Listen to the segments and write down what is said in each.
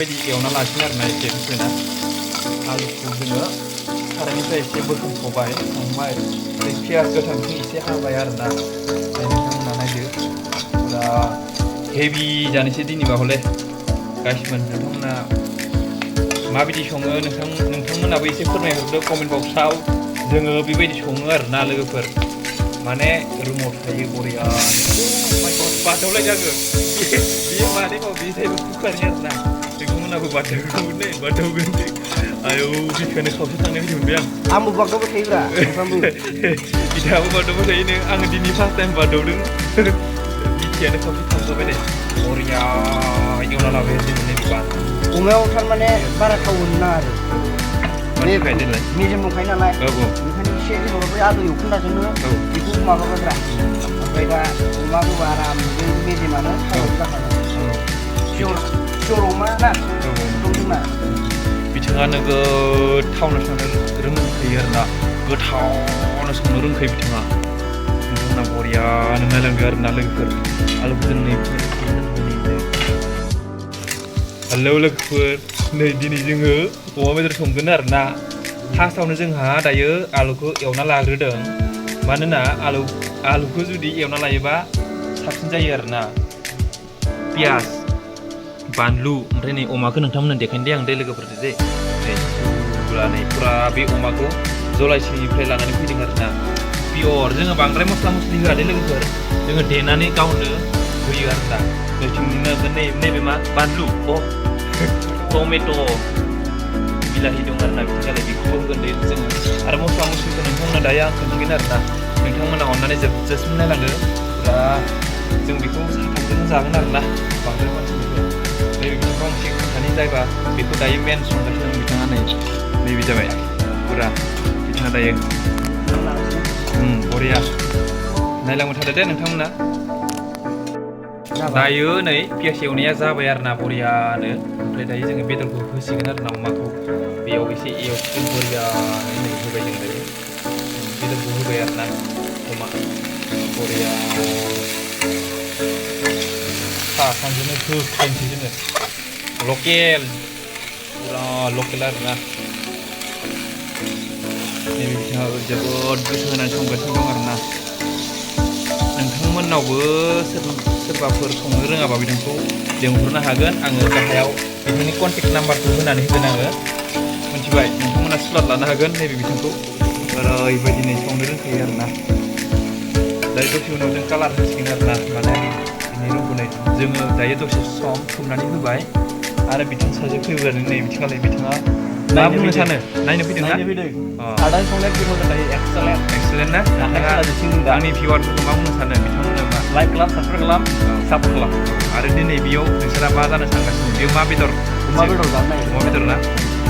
बायदि एवना लासिनो आरोना एसे होना आलुखौ जोङो सारायनिफ्राय एसे बोखांथ'बाय संबाय पियाज गोथांखौ एसे हाबाय आरोना नोंथांमोना नायदो दा हेभि जानोसै दिनैबा हले गासिमोन नोंथांमोना माबायदि सङो नोंथांमोनाबो एसे फोरमायहरदो कमेन्ट बक्सआव जोङो बेबायदि सङो आरोना लोगोफोर माने रुमाव थायो बरिया बाथौलाय जागोन बियो माने बे जाहैबाय कुकारनि आरोना नोंथांमोनाबो बाथौगौमोन नै बाथौगोन आयौ बिखानो खावसे थांनाय बायदि मोनबाय आंबो बाथौबो थायोब्रा बिथाङाबो बाथौबो थायो आङो दिनै फार्स्ट टाइम बाथौदों बिखायानो खावसे थांजाबाय दे बरिया एवना लाबाय जोङो नैबे अमायाव थारमाने बारा थाव होनो नाङा आरो मेजेम दंखायो नालाय ओंखायनो एसे जेनेबा बै आलु एवखुन्दाजोंनो बेखौ माबाबायब्रा ओमफ्राय दा अमा होबा आराम मेजेमानो थाव जाखागोन पियर अमा ना दंजोंना बिथाङा नोगोद थावनो संनो रोंखायो आरोना गोथावनो संनो रोंखायो बिथाङा नोंथांमोना बरियानो नायलांदो आरोना लोगोफोर आलुखौ जों नै हेलौ लोगोफोर नै दिनै जोङो अमा बेदर संगोन आरोना फार्स्टआवनो जोंहा दायो आलुखौ एवना लाग्रोदों मानोना आलुखौ जुदि एवना लायोबा साबसिन जायो आरोना पियाज बानलु ओमफ्राय नै अमाखौ नोंथांमोननो देखायनो दे आं दे लोगोफोर दे नै फुरा बे अमाखौ जलाइसिनिफ्राय लानानै फैदों आरोना पियर जोङो बांद्राय मस्ला मस्लि होआ दे लोगोफोर जोङो देनानै गावनो होयो आरोना नैथिं नैबे मा बानलु टमेट' बिलाहि दं आरोना बिथिंगालाय बेखौबो होगोन दे जोङो आरो मस्ला मस्लिखौ नोंथांमोना दायो आं खोन्थिगोन आरोना नोंथांमोना अननानै जोबजासिम नायलांदो दा जों बेखौ साथामजों जागोन आरोना बांद्राय मानसिफोरखौ नैबे बिथिंखौ आं एसे खोन्थानाय जायोबा बेखौ दायो मेन संगासिनो बिथाङा नैबे जाबाय फुरा बिथाङा दायो बरिया नायलांबाय थादो दे नोंथांमोना दायो नै पियास एवनाया जाबाय आरोना बरियानो ओमफ्राय दायो जोङो बेदरखौ होसिगोन आरोना अमाखौ बेयाव एसे एवसिगोन बरियानो नै होबाय जों दायो बेदरखौ होबाय आरोना अमा बरिया साथामजोंनो होखानोसै जोङो लकेल फुरा लकेल आरोना नैबे बिथिङाव जोबोद गोसो होनानै संगासिनो दं आरोना नोंथांमोननावबो सोरबाफोर संनो रोङाबा बिथांखौ लिंहरनो हागोन आङो गाहायाव बिथांनि कन्टेक्ट नाम्बारखौ होनानै होगोन आङो मिथिबाय नोंथांमोना स्लट लानो हागोन नैबे बिथांखौ ओरैबायदि नै संनो रोंखायो आरोना दायो दसे उनाव जों कालार होसिगोन आरोना माने बिनि रुमखौ नै जोङो दायो दसे सम खोबनानै होबाय आरो बिथिं सासे फैबोनानै नै बिथिङालाय बिथाङा मा बुंनो सानो नायनो फैदों ना आदानि संनाया गोथाव जाखायो एक्सेलेन्ट ना आंनि भिउवारफोरखौ मा बुंनो सानो बिथांमोननो मा लाइक खालाम साबसक्राइब खालाम आरो दिनै बेयाव नोंसोरा मा जानो सानगासिनो बेयाव मा बेदर अमा बेदर जानो नागिरदों अमा बेदर ना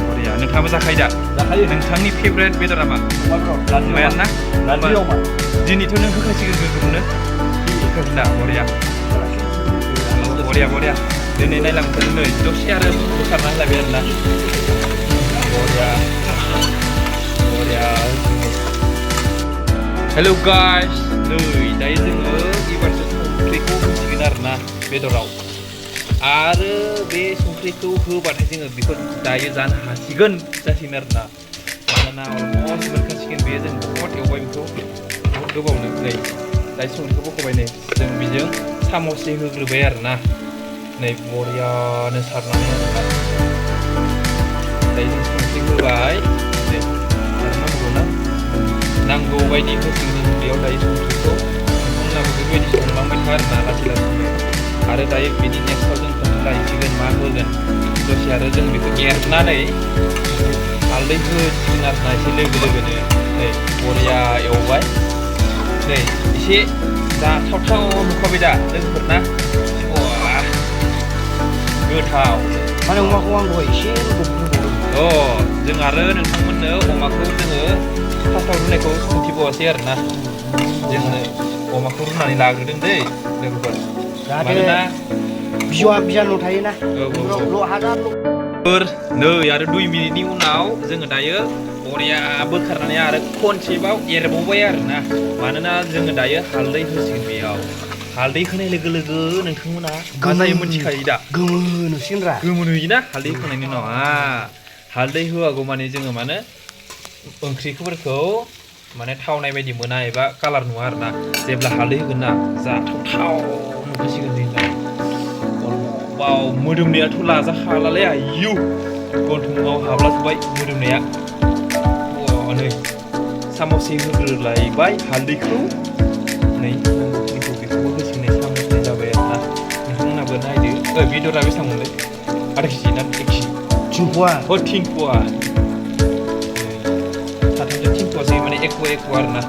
बरिया नोंथाङाबो जाखायो दा जाखायो नोंथांनि फेभरेट बेदरा मा अमा बेदर अमायानो ना नारजि अमा दिनैथ' नों होखासिगोन गोगोमनो दा बरिया दिनै नायलांबाय नै दसे आरो बोखारना होलायबाय आरोना बरिया हेलौ गाइस नै दायो जोङो एबारसो संख्रिखौ होसिगोन आरोना बेदराव आरो बे संख्रिखौ होबाथाय जोङो बेखौ दायो जानो हासिगोन जासिगोन आरोना मानोना अलमस्ट मोनखासिगोन बेयो जों बहुत एवबाय बेखौ बहुत गोबावनो नै दायो संख्रिखौ बख'बाय नै जों बेजों सामससे होग्रोबाय आरोना नै बरियानो सारनानै आरोना दायो जों संख्रि होबाय नै सारनांगौ नांगौ बायदि होसिगोन बेयाव दायो संख्रिखौ नोंथांमोनाबो बेबायदि संलांबाय था आरोना लासै लासैनो आरो दायो बिनि नेक्स्टआव जों खोन्थालायसिगोन मा होगोन दसे आरो जों बेखौ एरनानै हालदै होसिगोन आरोना एसे लोगोनो नै बरिया एवबाय नै एसे जाथावथाव नुखाबाय दा लोगोफोर ना गोथाव माने अमाखौ आं दहाय एसे जों आरो नोंथांमोननो अमाखौ जोङो फार्स्टआव रुनायखौ खोन्थिबावासै आरोना जोङो अमाखौ रुनानै लाग्रोदों दै लोगोफोर मानोना बिजानु थायोना नै आरो 2 मिनिटनि उनाव जोङो दायो बरिया बोखारनानै आरो खनसेबाव एरबावबाय आरोना मानोना जोङो दायो हालदै होसिगोन बेयाव हालदै होनाय लोगो लोगो नोंथांमोना मा जायो मिथिखायो दा गोमो नुसिनरा गोमो नुयोना हालदै होखांनायनि उनाव हालदै होआगौ माने जोङो माने ओंख्रिफोरखौ माने थावनाय बायदि मोना एबा कालार नुवा आरोना जेब्ला हालदै होगोन ना जाथाव नुखासिगोन जोंना वाव मोदोमनायाथ' लाजाखालालै आयु गन्थंआव हाबलाजोब्बाय मोदोमनाया नै सामससे होग्रोलायबाय हालदैखौ नै बेखौबो होसिगोन सामससे जाबाय आरोना नोंथांमोनाबो नायदो बेदरा बेसेबां मोनलै आधा केजि ना 1 केजि 3 puan 3 puan साथामजों 3 puan जायो माने एक आरोना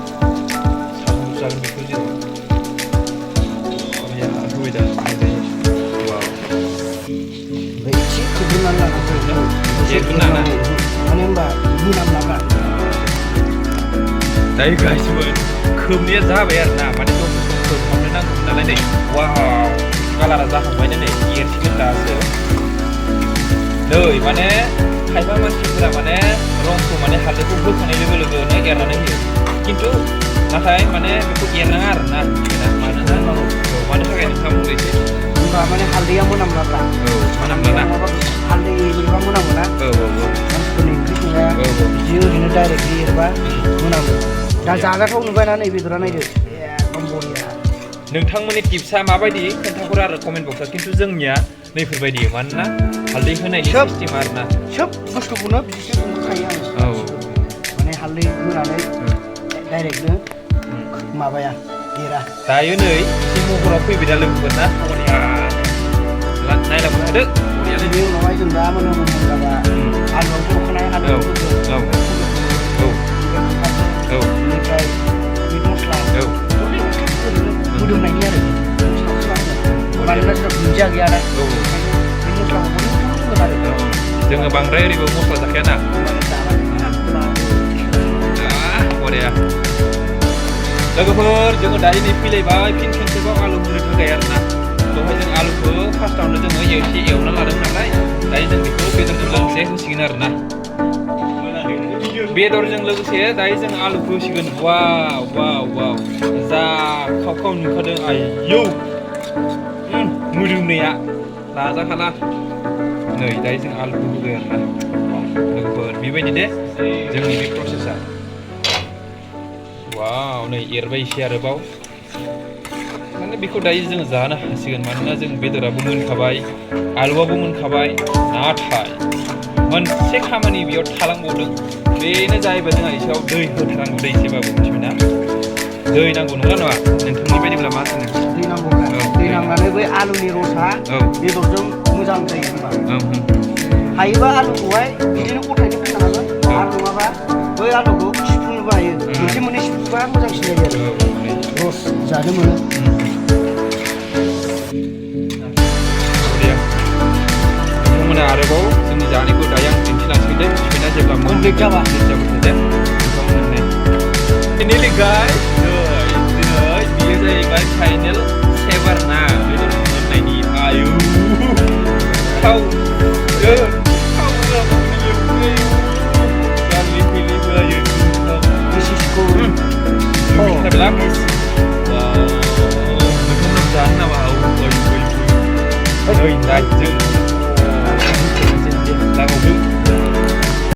साथामजों जागोन बेखौ जों होबाय दा वाव बै एसे खोबनानै लानांगौ एरग्रोनाङा मानो होनबा मोनामलाङा दायो गासिबो खोबनाया जाबाय आरोना माने दसे सम खोबहाबनो नांगौमोन नालाय नै वाव कालारा जाखांबाय नै एरसिगोन दासो नै माने खायफा मानसिफोरा माने रंखौ माने हालदैखौ होखांनाय लोगो लोगोनो एरनानै होयो खिन्थु नाथाय माने बेखौ एरनाङा आरोना मानो थाखाय नोंथाङा बुंदो एसे होनबा माने हालदैया मोनामलाब्रा मोनामलाना हालदै बोरैबा मोनामोना मानसिफोरनि ओंख्रि संनाया बिदि ओरैनो डाइरेक्टलि एरबा मोनामो दा जाजाथाव नुबायना नै बेदरा नायदो एकदम बरिया नोंथांमोननि टिप्सआ माबायदि खोन्थाहर आरो कमेन्ट बक्सआव खिन्थु जोंनिया नैफोरबायदि मानोना हालदै होनायनि सिस्टेम आरोना सोब बुस्थुखौनो बिदिसो संखायो आङो माने हालदै होनानै डाइरेक्टनो माबाया एरा दायो नै एसे महराव फैबाय दा लोगोफोर ना बरिया नायलांनो हादो बरियानो बेनि उनावहाय जों दा मोनो जाबा आलुआव जखानाय बेनिफ्राय मिट मस्ला मोदोमनायनि आरो मानोना जोंना दुन्दिया गैया ना मिट मस्लाखौ होगोन आरो जोङो बांद्राय ओरैबो मस्ला जाखायाना बरिया लोगोफोर जोङो दायो नै फैलायबाय फिन खेबसेबाव आलु होनो थाखाय आरोना बेवहाय जों आलुखौ फार्स्टआवनो जोङो एसे एवना लादों नालाय दायो जों बेखौ बेदरजों लोगोसे होसिगोन आरोना बेदरजों लोगोसे दायो जों आलुखौ होसिगोन वाव वाव वाव जा खाव नुखादों आयौ मोदोमनाया लाजाखाला नै दायो जों आलुखौ होबाय आरोना लोगोफोर बेबायदि दे जोंनि बे प्रसेसा वाव नै एरबाय एसे आरोबाव माने बेखौ दायो जों जानो हासिगोन मानोना जों बेदराबो मोनखाबाय आलुआबो मोनखाबाय नाथाय मोनसे खामानि बेयाव थालांबावदों बेनो जाहैबाय जोंहा एसेयाव दै होथारनांगौ दै एसेबाबो मिथिबायना दै नांगौ नंगौना नङा नोंथांनि बायदिब्ला मा सानो दै नांगौ दै नांनानै बै आलुनि रसा बेदरजों मोजां जायो होनबा हायोबा आलुखौहाय बिदिनो गथायनो फैनो हागोन आरो नङाबा बै आलुखौ सिफ्रुनोबो हायो मोनसे मोननै सिफ्रुबा मोजांसिन जायो आरो रस जानो मोनो नोंथांमोना आरोबाव जोंनि जानायखौ दायो आं दिन्थिलांसिगोन दे मिथिबायना जेब्ला कमप्लिट जाबा दे फाइनेलि गाइस दिनै बेयो जाहैबाय फाइनेल सेभार ना बेदर मोननायनि आयु थाव Ơi, đây, dừng. Đang ngồi